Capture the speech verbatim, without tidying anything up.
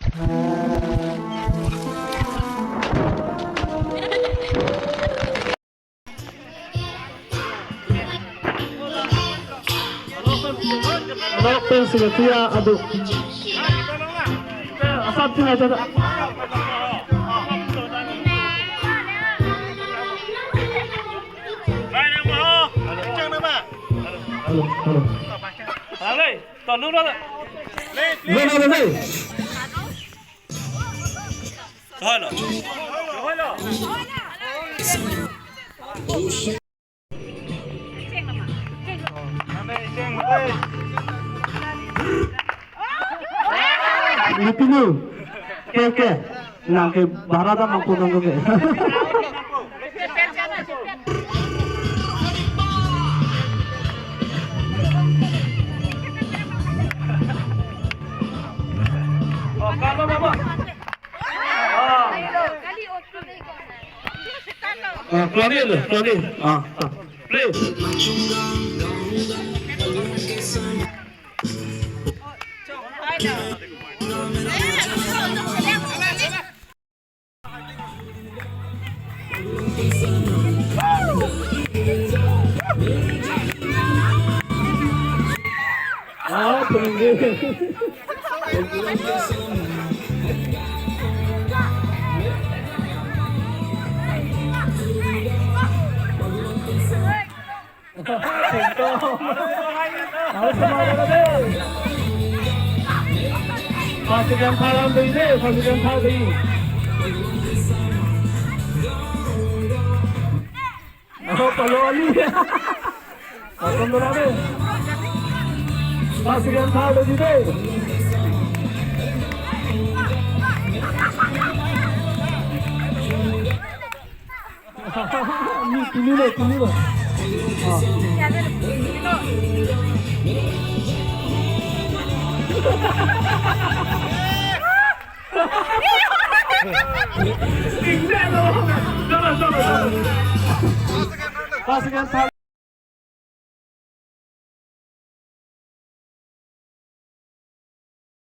Doktor Sylvia, aduh. Asap tina jada. Halo, halo. Halo, tondu dulu. Halo, halo, halo. Halo. Lipinu. Ke, ke. Nang ke bara ta mangko nang ke. Oh, kali, kali, kali. Ah, ah. Play. Ah, pengen. Pasukan tharan dei dei, pasukan tharan dei. Oh, kalau ali. Akan berapa? Pasukan tharan dei dei. Ni, tuli lo, tuli lo. Ah. Tinggal lo. Sabar, sabar, sabar. Pasukan tharan